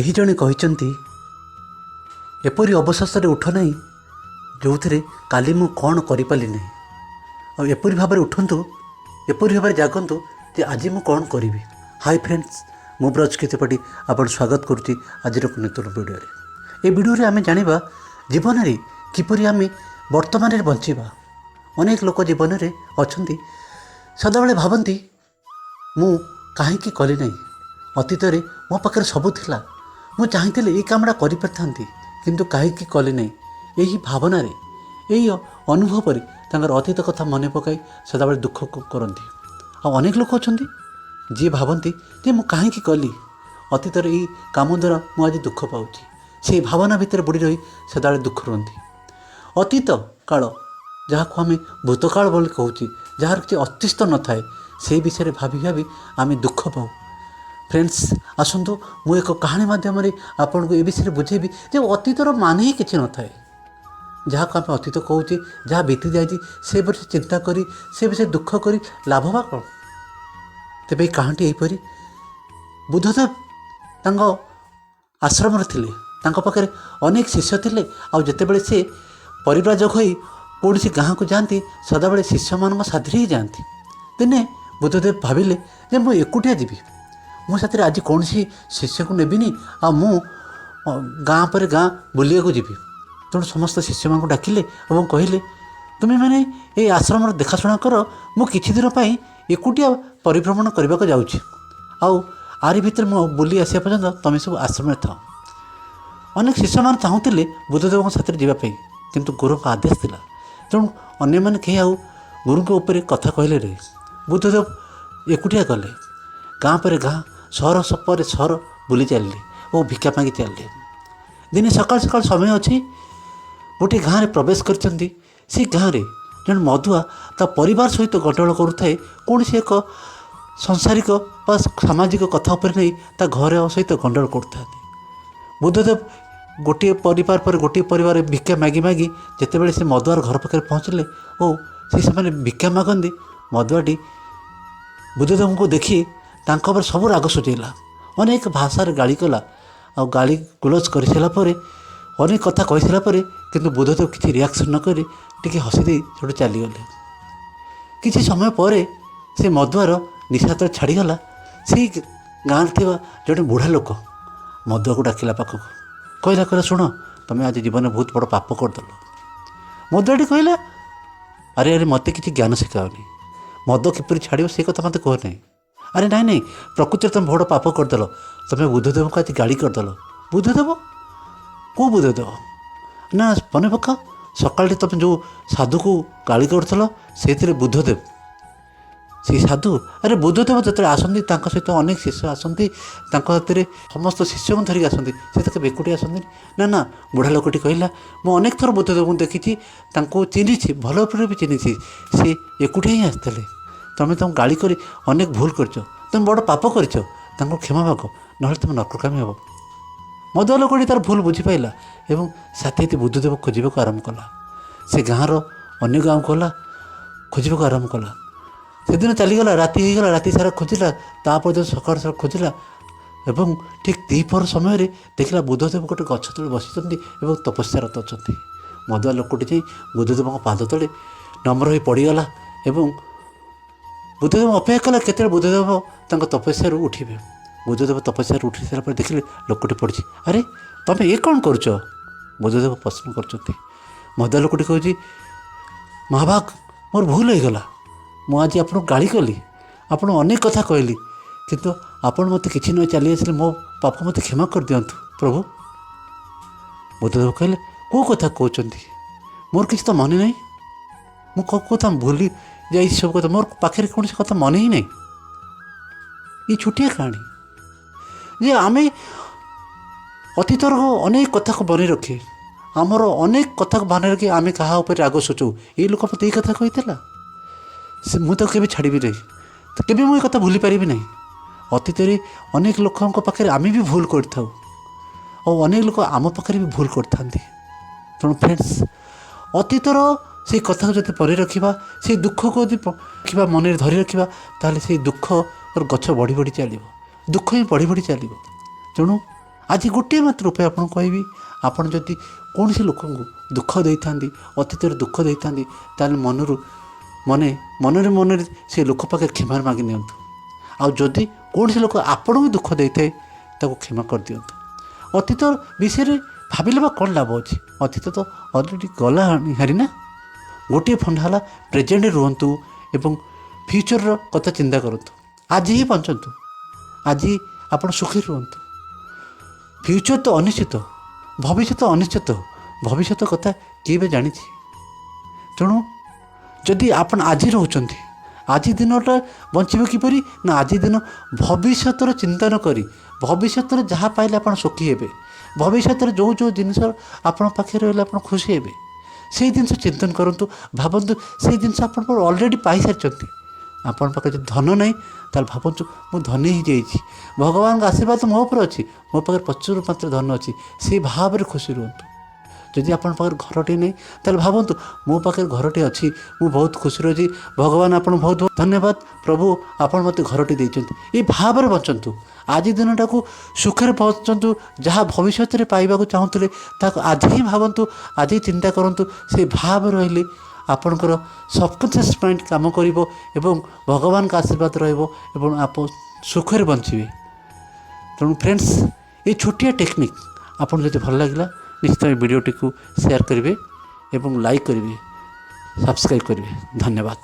କେହି ଜଣେ କହିଛନ୍ତି, ଏପରି ଅବଶୋଷରେ ଉଠ ନାହିଁ ଯେଉଁଥିରେ କାଲି ମୁଁ କ'ଣ କରିପାରିଲି ନାହିଁ, ଆଉ ଏପରି ଭାବରେ ଉଠନ୍ତୁ, ଏପରି ଭାବରେ ଜାଗନ୍ତୁ ଯେ ଆଜି ମୁଁ କ'ଣ କରିବି। ହାଇ ଫ୍ରେଣ୍ଡସ୍, ମୁଁ ବ୍ରଜ ତ୍ରିପାଠୀ ଆପଣ ସ୍ୱାଗତ କରୁଛି ଆଜିର ଏକ ନୂତନ ଭିଡ଼ିଓରେ। ଏ ଭିଡ଼ିଓରେ ଆମେ ଜାଣିବା ଜୀବନରେ କିପରି ଆମେ ବର୍ତ୍ତମାନରେ ବଞ୍ଚିବା। ଅନେକ ଲୋକ ଜୀବନରେ ଅଛନ୍ତି, ସଦାବେଳେ ଭାବନ୍ତି ମୁଁ କାହିଁକି କଲି ନାହିଁ, ଅତୀତରେ ମୋ ପାଖରେ ସବୁ ଥିଲା, ମୁଁ ଚାହିଁଥିଲେ ଏଇ କାମଟା କରିପାରିଥାନ୍ତି, କିନ୍ତୁ କାହିଁକି କଲି ନାହିଁ। ଏହି ଭାବନାରେ, ଏହି ଅନୁଭବରେ ତାଙ୍କର ଅତୀତ କଥା ମନେ ପକାଇ ସଦାବେଳେ ଦୁଃଖ କରନ୍ତି। ଆଉ ଅନେକ ଲୋକ ଅଛନ୍ତି ଯିଏ ଭାବନ୍ତି ଯେ ମୁଁ କାହିଁକି କଲି, ଅତୀତରେ ଏଇ କାମ ଦ୍ୱାରା ମୁଁ ଆଜି ଦୁଃଖ ପାଉଛି। ସେଇ ଭାବନା ଭିତରେ ବୁଡ଼ି ରହି ସଦାବେଳେ ଦୁଃଖ ରୁହନ୍ତି। ଅତୀତ କାଳ, ଯାହାକୁ ଆମେ ଭୂତକାଳ ବୋଲି କହୁଛେ, ଯାହାର କିଛି ଅସ୍ତିତ୍ୱ ନଥାଏ, ସେଇ ବିଷୟରେ ଭାବି ଭାବି ଆମେ ଦୁଃଖ ପାଉ। ଫ୍ରେଣ୍ଡସ୍, ଆସନ୍ତୁ ମୁଁ ଏକ କାହାଣୀ ମାଧ୍ୟମରେ ଆପଣଙ୍କୁ ଏ ବିଷୟରେ ବୁଝେଇବି ଯେ ଅତୀତର ମାନେ ହିଁ କିଛି ନଥାଏ। ଯାହାକୁ ଆମେ ଅତୀତ କହୁଛେ, ଯାହା ବିତି ଯାଇଛି, ସେ ବିଷୟରେ ଚିନ୍ତା କରି, ସେ ବିଷୟରେ ଦୁଃଖ କରି ଲାଭ ବା କ'ଣ? ତେବେ ଏଇ କାହାଣୀଟି ଏହିପରି। ବୁଦ୍ଧଦେବ ତାଙ୍କ ଆଶ୍ରମରେ ଥିଲେ, ତାଙ୍କ ପାଖରେ ଅନେକ ଶିଷ୍ୟ ଥିଲେ। ଆଉ ଯେତେବେଳେ ସେ ପରିବ୍ରାଜକ ହୋଇ କୌଣସି ଗାଁକୁ ଯାଆନ୍ତି, ସଦାବେଳେ ଶିଷ୍ୟମାନଙ୍କ ସାଥିରେ ହିଁ ଯାଆନ୍ତି। ଦିନେ ବୁଦ୍ଧଦେବ ଭାବିଲେ ଯେ ମୁଁ ଏକୁଟିଆ ଯିବି, ମୁଁ ସାଥିରେ ଆଜି କୌଣସି ଶିଷ୍ୟକୁ ନେବିନି, ଆଉ ମୁଁ ଗାଁ ପରେ ଗାଁ ବୁଲିବାକୁ ଯିବି। ତେଣୁ ସମସ୍ତ ଶିଷ୍ୟମାନଙ୍କୁ ଡାକିଲେ ଏବଂ କହିଲେ, ତୁମେମାନେ ଏଇ ଆଶ୍ରମର ଦେଖାଶୁଣା କର, ମୁଁ କିଛି ଦିନ ପାଇଁ ଏକୁଟିଆ ପରିଭ୍ରମଣ କରିବାକୁ ଯାଉଛି, ଆଉ ଆରି ଭିତରେ ମୁଁ ବୁଲି ଆସିବା ପର୍ଯ୍ୟନ୍ତ ତୁମେ ସବୁ ଆଶ୍ରମରେ ଥାଅ। ଅନେକ ଶିଷ୍ୟମାନେ ଚାହୁଁଥିଲେ ବୁଦ୍ଧଦେବଙ୍କ ସାଥିରେ ଯିବା ପାଇଁ, କିନ୍ତୁ ଗୁରୁଙ୍କ ଆଦେଶ ଥିଲା। ତେଣୁ ଅନ୍ୟମାନେ କେହି ଆଉ ଗୁରୁଙ୍କ ଉପରେ କଥା କହିଲେ ନାହିଁ। ବୁଦ୍ଧଦେବ ଏକୁଟିଆ ଗଲେ, ଗାଁ ପରେ ଗାଁ, ସହର ପରେ ସହର ବୁଲି ଚାଲିଲେ ଓ ଭିକ୍ଷା ମାଗି ଚାଲିଲେ। ଦିନେ ସକାଳ ସକାଳ ସମୟ ଅଛି, ଗୋଟିଏ ଗାଁରେ ପ୍ରବେଶ କରିଛନ୍ତି। ସେ ଗାଁରେ ଜଣେ ମଦୁଆ ତା ପରିବାର ସହିତ ଗଣ୍ଡଗୋଳ କରୁଥାଏ। କୌଣସି ଏକ ସଂସାରିକ ବା ସାମାଜିକ କଥା ଉପରେ ନେଇ ତା ଘର ସହିତ ଗଣ୍ଡଗୋଳ କରୁଥାନ୍ତି। ବୁଦ୍ଧଦେବ ଗୋଟିଏ ପରିବାର ପରେ ଗୋଟିଏ ପରିବାର ଭିକ୍ଷା ମାଗି ମାଗି ଯେତେବେଳେ ସେ ମଦୁଆର ଘର ପାଖରେ ପହଞ୍ଚିଲେ ଓ ସେ ସେମାନେ ଭିକ୍ଷା ମାଗନ୍ତି, ମଦୁଆଟି ବୁଦ୍ଧଦେବଙ୍କୁ ଦେଖି ତାଙ୍କ ଉପରେ ସବୁ ରାଗ ସୁଝେଇଲା, ଅନେକ ଭାଷାରେ ଗାଳି କଲା। ଆଉ ଗାଳି ଗୁଲଜ କରିସାରିଲା ପରେ, ଅନେକ କଥା କହିସାରିଲା ପରେ, କିନ୍ତୁ ବୁଦ୍ଧଦେବ କିଛି ରିଆକ୍ସନ୍ ନ କରି ଟିକେ ହସି ଦେଇ ସେଠୁ ଚାଲିଗଲେ। କିଛି ସମୟ ପରେ ସେ ମଦୁଆର ନିଶା ଯେତେବେଳେ ଛାଡ଼ିଗଲା, ସେଇ ଗାଁରେ ଥିବା ଜଣେ ବୁଢ଼ା ଲୋକ ମଦୁଆକୁ ଡାକିଲା ପାଖକୁ, କହିଲା, ଶୁଣ, ତୁମେ ଆଜି ଜୀବନରେ ବହୁତ ବଡ଼ ପାପ କରିଦେଲ। ମଦୁଆଟି କହିଲା, ଆରେ ଆରେ, ମୋତେ କିଛି ଜ୍ଞାନ ଶିଖାଅନି, ମଦ କିପରି ଛାଡ଼ିବ ସେ କଥା ମୋତେ କୁହ ନାହିଁ। ଆରେ ନାଇଁ ନାଇଁ, ପ୍ରକୃତିରେ ତୁମେ ବଡ଼ ପାପ କରିଦେଲ, ତୁମେ ବୁଦ୍ଧଦେବଙ୍କୁ ଆଜି ଗାଳି କରିଦେଲ। ବୁଦ୍ଧଦେବ? କେଉଁ ବୁଦ୍ଧଦେବ? ନା, ମନେ ପକାଅ, ସକାଳେ ତୁମେ ଯେଉଁ ସାଧୁକୁ ଗାଳି କରୁଥିଲ, ସେଇଥିରେ ବୁଦ୍ଧଦେବ। ସେଇ ସାଧୁ? ଆରେ, ବୁଦ୍ଧଦେବ ଯେତେବେଳେ ଆସନ୍ତି, ତାଙ୍କ ସହିତ ଅନେକ ଶିଷ୍ୟ ଆସନ୍ତି, ତାଙ୍କ ହାତରେ ସମସ୍ତ ଶିଷ୍ୟଙ୍କୁ ଧରିକି ଆସନ୍ତି, ସେ ତ କେବେ ଏକୁଟିଆ ଆସନ୍ତିନି। ନା ନା, ବୁଢ଼ା ଲୋକଟି କହିଲା, ମୁଁ ଅନେକ ଥର ବୁଦ୍ଧଦେବଙ୍କୁ ଦେଖିଛି, ତାଙ୍କୁ ଚିହ୍ନିଛି, ଭଲ ଉପରେ ବି ଚିହ୍ନିଛି, ସେ ଏକୁଟିଆ ହିଁ ଆସିଥିଲେ। ତୁମେ ତାଙ୍କୁ ଗାଳି କରି ଅନେକ ଭୁଲ କରିଛ, ତୁମେ ବଡ଼ ପାପ କରିଛ, ତାଙ୍କୁ କ୍ଷମା ମାଗ, ନହେଲେ ତୁମେ ନରକକାମୀ ହେବ। ମଦୁଆ ଲୋକଟି ତାର ଭୁଲ ବୁଝିପାରିଲା ଏବଂ ସାଥୀ ହେଇ ବୁଦ୍ଧଦେବ ଖୋଜିବାକୁ ଆରମ୍ଭ କଲା। ସେ ଗାଁର ଅନ୍ୟ ଗାଁକୁ ଗଲା, ଖୋଜିବାକୁ ଆରମ୍ଭ କଲା। ସେଦିନ ଚାଲିଗଲା, ରାତି ହେଇଗଲା, ରାତି ସାରା ଖୋଜିଲା, ତାପରଦିନ ସକାଳ ସକାଳ ଖୋଜିଲା ଏବଂ ଠିକ୍ ଦ୍ୱିପହର ସମୟରେ ଦେଖିଲା ବୁଦ୍ଧଦେବ ଗୋଟେ ଗଛ ତଳେ ବସିଛନ୍ତି ଏବଂ ତପସ୍ୟାରତ ଅଛନ୍ତି। ମଦୁଆ ଲୋକଟି ଯାଇ ବୁଦ୍ଧଦେବଙ୍କ ପାଦ ତଳେ ନମ୍ର ହୋଇ ପଡ଼ିଗଲା ଏବଂ ବୁଦ୍ଧଦେବ ଅପେକ୍ଷା କଲା କେତେବେଳେ ବୁଦ୍ଧଦେବ ତାଙ୍କ ତପସ୍ୟାରୁ ଉଠିବେ। ବୁଦ୍ଧଦେବ ତପସ୍ୟାରୁ ଉଠି ସାରିଲା ପରେ ଦେଖିଲେ ଲୋକଟି ପଡ଼ିଛି। ଆରେ, ତମେ ଏ କ'ଣ କରୁଛ? ବୁଦ୍ଧଦେବ ପ୍ରଶ୍ନ କରୁଛନ୍ତି। ମଦୁଆ ଲୋକଟି କହୁଛି, ମହାଭାଗ, ମୋର ଭୁଲ ହେଇଗଲା, ମୁଁ ଆଜି ଆପଣଙ୍କୁ ଗାଳି କଲି, ଆପଣଙ୍କୁ ଅନେକ କଥା କହିଲି, କିନ୍ତୁ ଆପଣ ମୋତେ କିଛି ନ ଚାଲି ଆସିଲେ, ମୋ ପାପ ମୋତେ କ୍ଷମା କରିଦିଅନ୍ତୁ ପ୍ରଭୁ। ବୁଦ୍ଧଦେବ କହିଲେ, କେଉଁ କଥା କହୁଛନ୍ତି? ମୋର କିଛି ତ ମନେ ନାହିଁ, ମୁଁ କେଉଁ କଥା ଭୁଲି ଯାଇଛି ସବୁ କଥା, ମୋର ପାଖରେ କୌଣସି କଥା ମନେ ହିଁ ନାହିଁ। ଏ ଛୋଟିଆ କାହାଣୀ ଯେ ଆମେ ଅତୀତର ଅନେକ କଥାକୁ ମନେ ରଖି, ଆମର ଅନେକ କଥାକୁ ମନେ ରଖି ଆମେ କାହା ଉପରେ ରାଗ ସୁଝାଉ। ଏଇ ଲୋକ ମୋତେ ଏଇ କଥା କହିଥିଲା, ସେ ମୁଁ ତାକୁ କେବେ ଛାଡ଼ିବି ନାହିଁ, ତ କେବେ ମୁଁ ଏ କଥା ଭୁଲି ପାରିବି ନାହିଁ। ଅତୀତରେ ଅନେକ ଲୋକଙ୍କ ପାଖରେ ଆମେ ବି ଭୁଲ କରିଥାଉ ଆଉ ଅନେକ ଲୋକ ଆମ ପାଖରେ ବି ଭୁଲ କରିଥାନ୍ତି। ତେଣୁ ଫ୍ରେଣ୍ଡସ୍, ଅତୀତର ସେଇ କଥାକୁ ଯଦି ମନେ ରଖିବା, ସେଇ ଦୁଃଖକୁ ଯଦି ରଖିବା, ମନରେ ଧରି ରଖିବା, ତାହେଲେ ସେଇ ଦୁଃଖର ଗଛ ବଢ଼ି ବଢ଼ି ଚାଲିବ, ଦୁଃଖ ହିଁ ବଢ଼ି ବଢ଼ି ଚାଲିବ। ତେଣୁ ଆଜି ଗୋଟିଏ ମାତ୍ର ଉପାୟ ଆପଣଙ୍କୁ କହିବି। ଆପଣ ଯଦି କୌଣସି ଲୋକଙ୍କୁ ଦୁଃଖ ଦେଇଥାନ୍ତି, ଅତୀତରେ ଦୁଃଖ ଦେଇଥାନ୍ତି, ତାହେଲେ ମନରୁ ମନେ ମନରେ ମନରେ ସେ ଲୋକ ପାଖରେ କ୍ଷମା ମାଗି ନିଅନ୍ତୁ। ଆଉ ଯଦି କୌଣସି ଲୋକ ଆପଣଙ୍କୁ ଦୁଃଖ ଦେଇଥାଏ, ତାକୁ କ୍ଷମା କରିଦିଅନ୍ତୁ। ଅତୀତ ବିଷୟରେ ଭାବିଲେ ବା କ'ଣ ଲାଭ ଅଛି? ଅତୀତ ତ ଅଲରେଡ଼ି ଗଲା ହାରି ନା। ଗୋଟିଏ ଫଣ୍ଡା ହେଲା, ପ୍ରେଜେଣ୍ଟରେ ରୁହନ୍ତୁ ଏବଂ ଫ୍ୟୁଚରର କଥା ଚିନ୍ତା କରନ୍ତୁ। ଆଜି ହିଁ ବଞ୍ଚନ୍ତୁ, ଆଜି ଆପଣ ସୁଖୀ ରୁହନ୍ତୁ। ଫ୍ୟୁଚର ତ ଅନିଶ୍ଚିତ, ଭବିଷ୍ୟତ ଅନିଶ୍ଚିତ। ଭବିଷ୍ୟତ କଥା କିଏ ବି ଜାଣିଛି? ତେଣୁ ଯଦି ଆପଣ ଆଜି ରହୁଛନ୍ତି, ଆଜି ଦିନଟା ବଞ୍ଚିବେ କିପରି ନା ଆଜି ଦିନ ଭବିଷ୍ୟତର ଚିନ୍ତା ନ କରି, ଭବିଷ୍ୟତରେ ଯାହା ପାଇଲେ ଆପଣ ସୁଖୀ ହେବେ, ଭବିଷ୍ୟତରେ ଯେଉଁ ଯେଉଁ ଜିନିଷ ଆପଣଙ୍କ ପାଖରେ ରହିଲେ ଆପଣ ଖୁସି ହେବେ, ସେଇ ଜିନିଷ ଚିନ୍ତନ କରନ୍ତୁ। ଭାବନ୍ତୁ, ସେଇ ଜିନିଷ ଆପଣ ଅଲରେଡ଼ି ପାଇସାରିଛନ୍ତି। ଆପଣଙ୍କ ପାଖରେ ଯଦି ଧନ ନାହିଁ, ତାହେଲେ ଭାବନ୍ତୁ, ମୁଁ ଧନୀ ହେଇଯାଇଛି, ଭଗବାନଙ୍କ ଆଶୀର୍ବାଦ ମୋ ଉପରେ ଅଛି, ମୋ ପାଖରେ ପ୍ରଚୁର ମାତ୍ରାରେ ଧନ ଅଛି। ସେଇ ଭାବରେ ଖୁସି ରୁହନ୍ତୁ। ଯଦି ଆପଣଙ୍କ ପାଖରେ ଘରଟିଏ ନାହିଁ, ତାହେଲେ ଭାବନ୍ତୁ, ମୋ ପାଖରେ ଘରଟିଏ ଅଛି, ମୁଁ ବହୁତ ଖୁସି ରହୁଛି, ଭଗବାନ ଆପଣଙ୍କୁ ବହୁତ ବହୁତ ଧନ୍ୟବାଦ, ପ୍ରଭୁ ଆପଣ ମୋତେ ଘରଟି ଦେଇଛନ୍ତି। ଏଇ ଭାବରେ ବଞ୍ଚନ୍ତୁ। ଆଜି ଦିନଟାକୁ ସୁଖରେ ବଞ୍ଚନ୍ତୁ। ଯାହା ଭବିଷ୍ୟତରେ ପାଇବାକୁ ଚାହୁଁଥିଲେ, ତାକୁ ଆଜି ହିଁ ଭାବନ୍ତୁ, ଆଜି ଚିନ୍ତା କରନ୍ତୁ। ସେଇ ଭାବ ରହିଲେ ଆପଣଙ୍କର ସବକନସିୟସ୍ ମାଇଣ୍ଡ କାମ କରିବ ଏବଂ ଭଗବାନଙ୍କ ଆଶୀର୍ବାଦ ରହିବ ଏବଂ ଆପଣ ସୁଖରେ ବଞ୍ଚିବେ। ତେଣୁ ଫ୍ରେଣ୍ଡସ୍, ଏଇ ଛୋଟିଆ ଟେକ୍ନିକ୍ ଆପଣଙ୍କୁ ଯଦି ଭଲ ଲାଗିଲା, ନିଶ୍ଚିତ ଏ ଭିଡ଼ିଓଟିକୁ ସେୟାର କରିବେ ଏବଂ ଲାଇକ୍ କରିବେ, ସବସ୍କ୍ରାଇବ୍ କରିବେ। ଧନ୍ୟବାଦ।